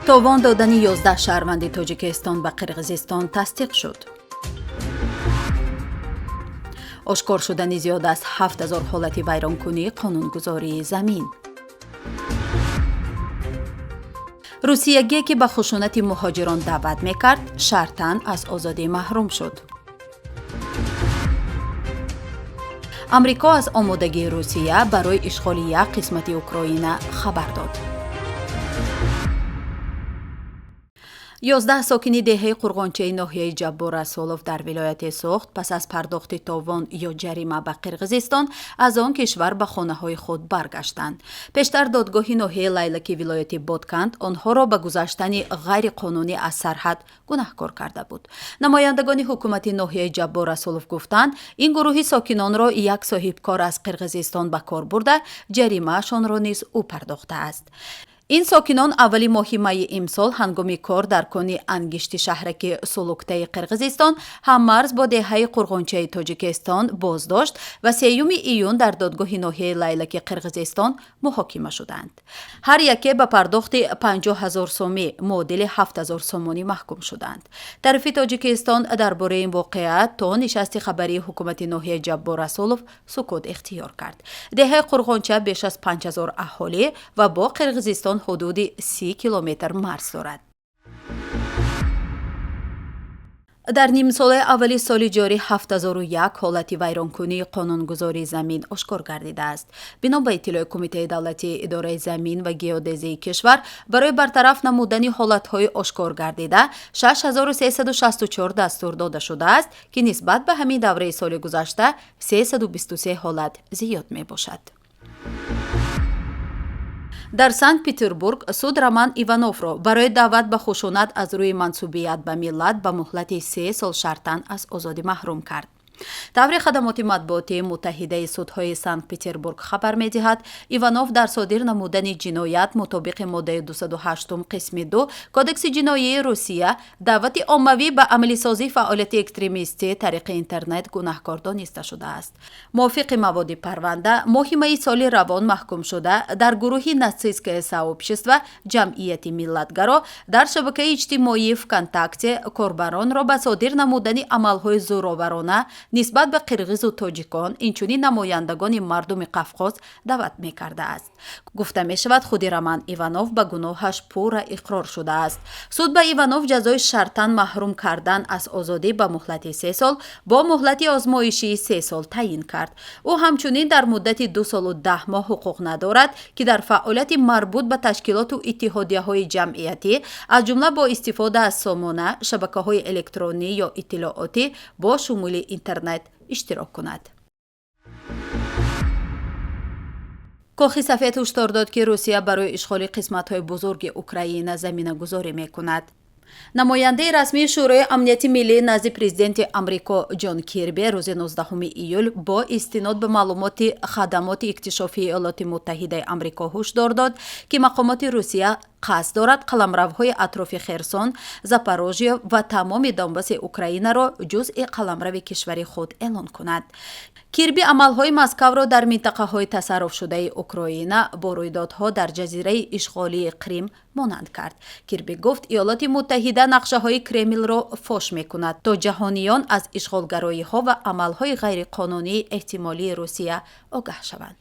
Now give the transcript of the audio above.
Товон додани 11 шаҳрванди Тоҷикистон ба Қирғизистон тасдиқ шуд. Ошкор шудани зиёд аз 7000 ҳолати вайронкунии қонунгузории замин. Русиягие, ки ба хушунати муҳоҷирон даъват мекард, шартан аз озодӣ маҳрум шуд. Амрико аз омодагии Русия барои ишғоли як қисмати Украина хабар дод. 11 сокини деҳаи Қурғончаи ноҳияи Ҷаббор Расулов дар вилояти Суғд пас аз пардохти товон ё ҷарима ба Қирғизистон аз он кишвар ба хонаҳои худ баргаштанд. Пештар додгоҳи ноҳияи Лайлаки вилояти Бодканд онҳоро ба гузаштани ғайриқонунӣ аз сарҳад гунаҳкор карда буд. Намояндагони ҳукумати ноҳияи Ҷаббор Расулов гуфтанд, ин гурӯҳи сокинонро як соҳибкор аз Қирғизистон ба кор бурда, ҷаримаашонро низ ӯ пардохтааст. Ин сокинон аввали моҳи майи имсол ҳангоми кор дар кони ангишти шаҳраки Сулуктаи Қирғизистон ҳаммарз бо деҳаи Қурғончаи Тоҷикистон боздошт ва 3 июн дар додгоҳи ноҳияи Лайлаки Қирғизистон муҳокима шуданд. Ҳар яке ба пардохти 50 0 сомӣ, муодили 7000 сомонӣ, маҳкум шуданд. Тарафи Тоҷикистон дар бораи ин воқеа то нишасти хабарии ҳукумати ноҳияи Ҷаббор Расулов сукут ихтиёр кард. Деҳаи Қурғонча беш аз 5000 аҳолӣ ва бо Қирғизистон ҳудуди 30 километр марз дорад. Дар нимсолаи аввали соли ҷорӣ 7001 ҳолати вайронкунии қонунгузории замин ошкор гардидааст. Бино ба иттилои Кумитаи давлатии идораи замин ва геодезии кишвар, барои бартараф намудани ҳолатҳои ошкор гардида 6364 дастур дода шудааст, ки нисбат ба ҳамин давраи соли гузашта 323 ҳолат зиёд мебошад. Дар Санкт-Петербург суд Роман Ивановро барои даъват ба хушунат аз рӯи мансубият ба миллат ба муҳлати 3 сол шартан аз озодӣ маҳрум кард. Тавре хадамоти матбуотии Муттаҳидаи судҳои Санкт-Петербург хабар медиҳад, Иванов дар содир намудани ҷиноят мутобиқи моддаи 208 қисми 2 Кодекси ҷиноии Русия, даъвати оммавӣ ба амалисозии фаъолияти экстремистӣ тариқи интернет, гунаҳкор дониста шудааст. Мувофиқи маводи парванда, моҳи майи соли равон маҳкумшуда дар гурӯҳи «Нацистское сообщество», ҷамъияти миллатгаро, дар шабакаи иҷтимоии ВКонтакте корбаронро ба содир намудани амалҳои зӯроварона нисбат ба қирғизу тоҷикон, инчунин намояндагони мардуми Қафқоз даъват мекардааст. Гуфта мешавад, худи Роман Иванов ба гуноҳаш пурра иқрор шудааст. Суд ба Иванов ҷазои шартан маҳрум кардан аз озодӣ ба муҳлати 3 сол бо муҳлати озмоишии 3 сол таъйин кард. Ӯ ҳамчунин дар муддати 2 солу 10 моҳ ҳуқуқ надорад, ки дар фаъолияти марбут ба ташкилоту иттиҳодияҳои ҷамъиятӣ, аз ҷумла бо истифода аз сомона, шабакаҳои электронӣ ё иттилоотӣ бо шумули интернет иштирок кунад. Кохи Сафед ҳушдор дод, ки Русия барои ишғоли қисматҳои бузурги Украина заминагузорӣ мекунад. Намояндаи расмии Шӯрои амнияти миллӣ назди президенти Амрико Ҷон Кирби рӯзи 19 июл бо истинод ба маълумоти хадамоти иктишофии Иёлоти Муттаҳидаи Амрико ҳушдор дод, ки мақомоти Русия қасд дорад қаламравҳои атрофи Херсон, Запорожье ва тамоми Донбасси Украинаро ҷузъи қаламрави кишвари худ эълон кунад. Кирби амалҳои Москавро дар минтақаҳои тасарруфшудаи Украина бо рӯйдодҳо дар ҷазираи ишғолии Қрим монанд кард. Кирби гуфт, Иёлоти Муттаҳида нақшаҳои Кремлро фош мекунад, то ҷаҳониён аз ишғолгароиҳо ва амалҳои ғайриқонунии эҳтимолии Русия огаҳ шаванд.